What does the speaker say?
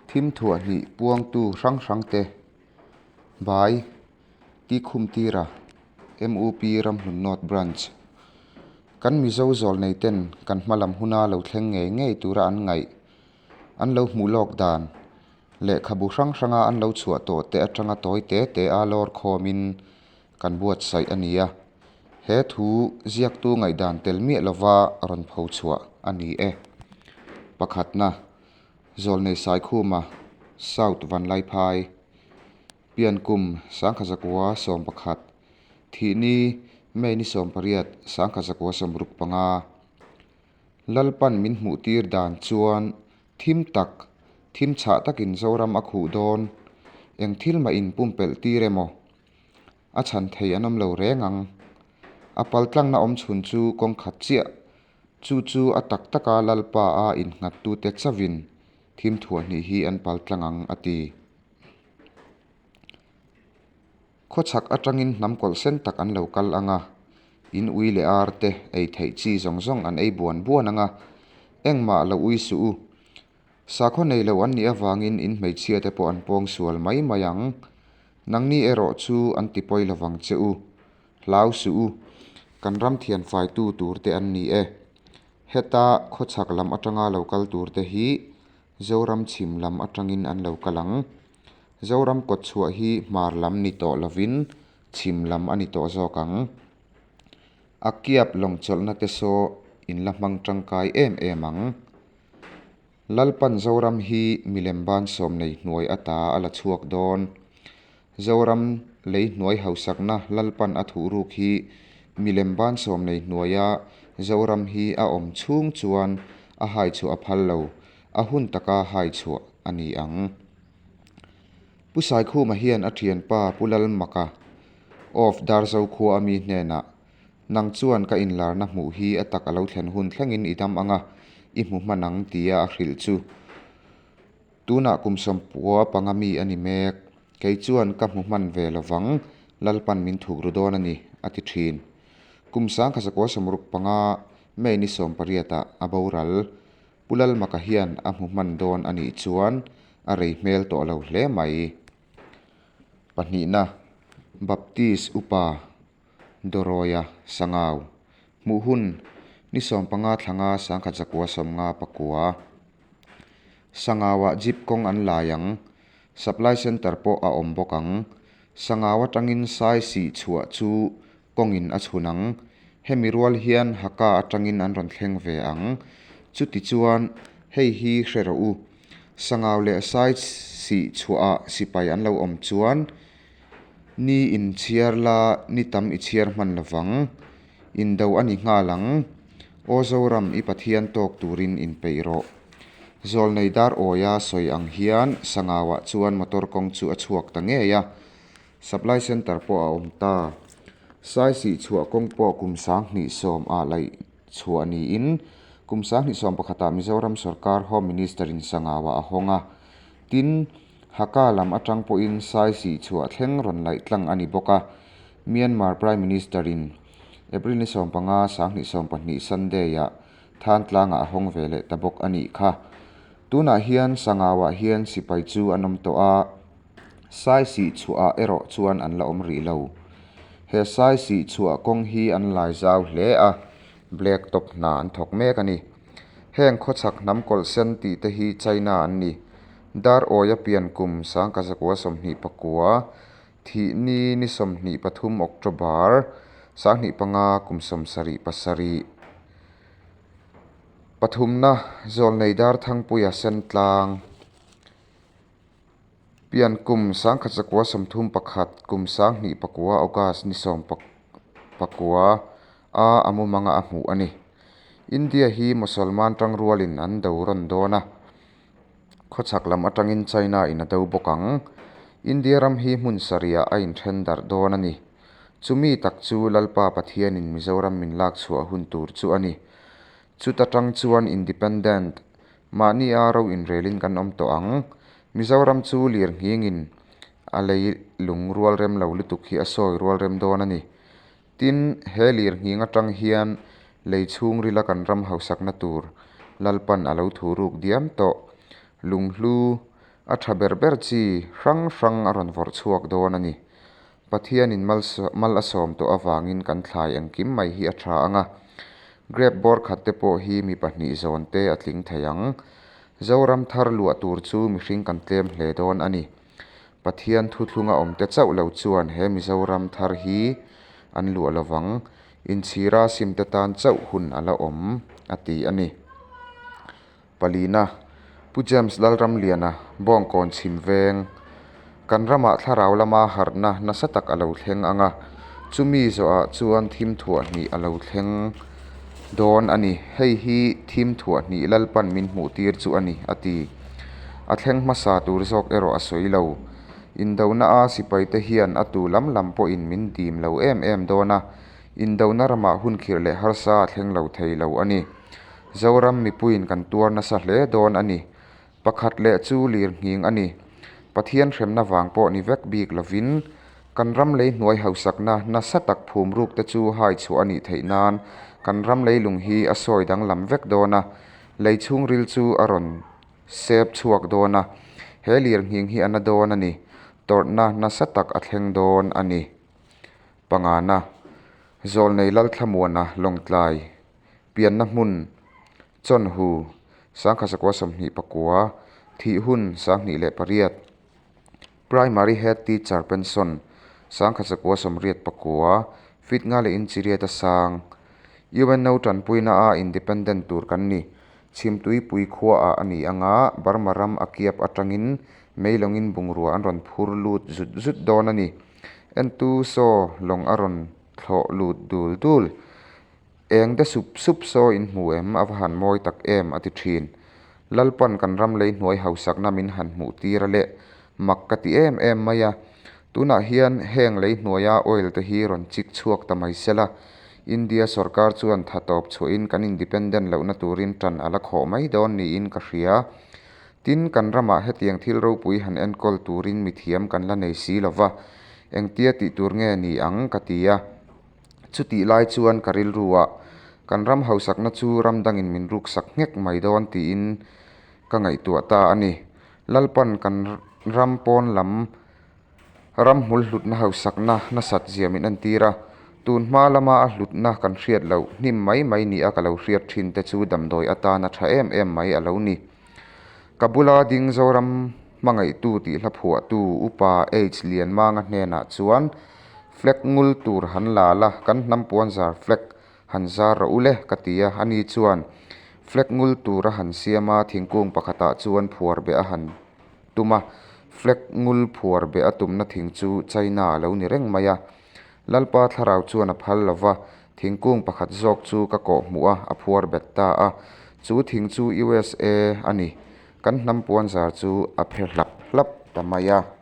Thim thuah hnih puangtu hrang hrangte By Tikhumtira, MUP Ramhlun North Branch Kan Mizo zawlnei ten kan hmalam huna lo thleng ngei ngei tura an ngaih, an lo hmuh lawk dan, lehkhabu hrang hranga an lo chhuah tawh te atanga tawi te te a lawr khawmin kan buatsaih a ni a. He thu ziaktu ngaihdan tel miah lova rawn pho chhuah a ni e. Pakhatna, Zawlnei Saikhuma, South Vanlaiphai, Pian kum 1911, Thihni, May ni 18, 1965. Lalpan min hmuhtir dan chuan thim tak, thim chhah takin Zoram a khuh dawn. Eng thil mah in pumpelh tir emaw? A chhan thei an awm lo reng ang. A paltlangna awm chhun chu kawng khat chiah. Chu chu a tak taka Lalpa a innghattute chauhin thim thuah hnih hi an paltlang ang, a ti. Khawchhak atangin hnam kawlh sen tak an lo kal ang a, in ui leh ar te ei theih chi zawng zawng an ei buan buan ang a, engmah lo ui suh u. Sakhaw nei lo an nih avangin in hmeichhia te pawh an pawng sual mai mai ang. Nangni erawh chu an ti pawi lovang che u. Hlau suh u. Kan ram thian faitu tur te an ni e. Heta khawchhak lam atanga lo kal tur te hi Zoram chhim lam atangin an lo kal ang. Zoram kawtchhuah hi hmar lam ni tawh lovin chhim lam a ni tawh zawk ang. A kiap lawng chawlhna te saw in la hmang tangkai em em ang. Lalpan Zoram hi milem ban sawm nei hnuai ata a la chhuak dawn. Zoram lei hnuai hausakna Lalpan a thuh ruk hi milem ban sawm nei hnuaia Zoram hi a awm chhung chuan a hai chhuah a phal lo, a hun taka hai chhuah a ni ang. Pu Saikhuma hian a thianpa Pu Lalmaka of Darzo khua a mi hnenah, Nang chuan ka inlarna hmuh hi a tak a lo thlen hun thlengin i dam ang a, i hmu hman ang tia a hrilh chu. Tunah kum sawmpua panga mi a ni mek. Kei chuan ka hmu hman ve lo vang, Lalpan min thuk ru dawn a ni, a ti thin. Kum 1965 May ni 18 ah a boral. Pu Lalmaka hian a hmu hman dawn a nih chuan a rei hmel tawh lo hle mai. Pahnihna, Baptist Upa Dawrawia Sangau hmuh hun ni 15 thlanga 1959. Sangauah jeep kawng an lai ang, supply centre pawh a awm bawk ang. Sangau atangin sai sih chhuah chu kawngin a chhun ang. Hemi rual hian Haka atangin an rawn thleng ve ang. Chuti chuan hei hi hre rawh u, Sangau leh sai sih chhuahah sipai an lo awm chuan Ni in chhiar la, ni tam i chhiar hman lovang. Indo a ni nghal ang. Aw Zoram, i Pathian tawk turin inpeih rawh. Zawlnei dar awia sawi ang hian Sangauah chuan motor kawng chu a chhuak ta ngei a. Supply Centre pawh a awm ta. Saisih chhuah kawng pawh kum 2010 ah laih chhuah niin kum 2011 ah Mizoram sawrkar Home Minister in Sangauah a hawng a. Tin, Haka lam atang pawhin Saisih chhuah thleng rawn laih tlang a ni bawk a, Myanmar Prime Minister in April ni 15, 2020 Sunday ah Thantlangah a hawng ve leh ta bawk a nih kha. Tunah hian Sangauah hian sipai chu an awm tawh a, Saisih chhuahah erawh chuan an la awm rih lo. He Saisih chhuah kawng hi an lai zau hle a, Black Top hna an thawk mek a ni. Heng khawchhak hnam kawlh sen tih te hi China an ni. Dar awia pian kum 1929, thih ni ni 23 October, 2005 kum 77. Pathumna, Zawlnei Darthangpuia Sentlang. Pian kum 1931, kum 2009 August ni 19 a a mumanga a hmuh a ni. India hi Mosolman tangrualin an do rawn dawn a, khawchhak lam atangin China in a do bawk ang. India ram hi hmun sarihah a inthen darh dawn a ni. Chumi tak chu Lalpa Pathianin Mizoram min lak chhuah hun tur chu a ni. Chuta tang chuan Independent, mahni a ro inrelin kan awm tawh ang. Mizoram chu lir nghingin a lei lung rual rem lo lutuk hi a sawi rual rem dawn a ni. Tin, he lir nghing atang hian lei chhungrila kan ram hausakna tur Lalpan a lo thu ruk diam tawh. Lunghlu, A tha ber ber chi hrang hrang a rawn vawrh chhuak dawn a ni. Pathianin mal a sawm tawh avangin kan thlai engkim mai hi a tha ang a. Grape bawr khat te pawh hi mi pahnih zawn te a tling thei ang. Zoram thar luah tur chu mihring kan tlem hle dawn a ni. Pathian thuthlunga awmte chauh lo chuan he Mizoram thar hi an luah lovang. Inchhira simte tan chauh hun a la awm, a ti a ni. Palina, Pu James Lalramliana, Bawngkawn chhim veng, Kan ramah thlarau lama harhna nasa tak a lo thleng ang a, chumi zawhah chuan thim thuah hnih a lo thleng dawn a ni. Hei hi thim thuah hnih Lalpan min hmuhtir chu a ni, a ti. A thleng hmasa tur zawk erawh a sawi lo. Indona a sipaite hian a tu lam lam pawhin min dim lo em em dawn a, indona ramah hun khirh leh harsa a thleng lo thei lo a ni. Zoram mipuiin kan tuar nasa hle dawn a ni. Pakhat leh chu lir nghing a ni. Pathian hremna vang pawh ni vek bik lovin, kan ram lei hnuai hausakna nasa tak phum ruk te chu hai chhuah a nih theih nan kan ram leilung hi a sawi danglam vek dawn a, lei chhungril chu a rawn sep chhuak dawn a, he lir nghing hi a na dawn a ni. Tawrhna nasa tak a thleng dawn a ni. Pangana, Zawlnei Lalthlamuana Lawngtlai Pianna hmun, Chawnhu, Sangkhasakua 29, Thih hun, 2008, Primary Head Teacher Pension, Sangkhasakua 89, Feet nga leh inchi riat a sang. UNO tanpuina a Independent tur kan ni. Chhimtuipui khuaah a ni anga Burma ram a kiap atangin meilawngin bungrua an rawn phur lut zut zut dawn a ni. Entu saw lawng a rawn thlawh lut dul dul. Eng de sup sup saw in hmu em? A va han mawi tak em? a ti thin. Lalpan kan ram lei hnuai hausakna min han hmuh tir a leh mak ka ti em em mai a. Tunah hian heng lei hnuaia oil te hi rawn chik chhuak ta mai sela, India sawrkar chuan tha tawp chhuahin kan independent lohna turin tan a la khawh mai dawn niin ka hria. Tin, kan ramah hetiang thil ropui han enkawl turin mithiam kan la nei si lova, engtia tih tur nge ni ang ka ti a. Chutih lai chuan ka rilru ah kan ram hausakna chu ram dangin min ruksak nghek mai dawn tiin ka ngaihtuah ta a ni. Lalpan kan ram pawn lam ramhmul hlutna hausakna nasat zia min entir a, tun hma lama a hlutna kan hriat loh hnim mai mai nia ka lo hriat thin te chu damdawi atana tha em em mai a lo ni. Ka bula ding Zoram hmangaihtu tih hla phuahtu Upa H Lianmanga hnenah chuan Flag ngul tur han la la, kan hnam puanzar flag han zar rawh u le ka ti a, ani chuan flag ngul tur a han siam a, thingkung pakhatah chuan phuar beh a han tum a, flag ngul phuar beh a tumna thing chu China a lo ni reng mai a. Lalpa thlarau chuan a phal lo va, thingkung pakhat zawk chu ka kawh hmuh a, a phuar bet ta a. Chu thing chu USA a ni. Kan hnam puanzar chu a phe hlap hlap ta mai a.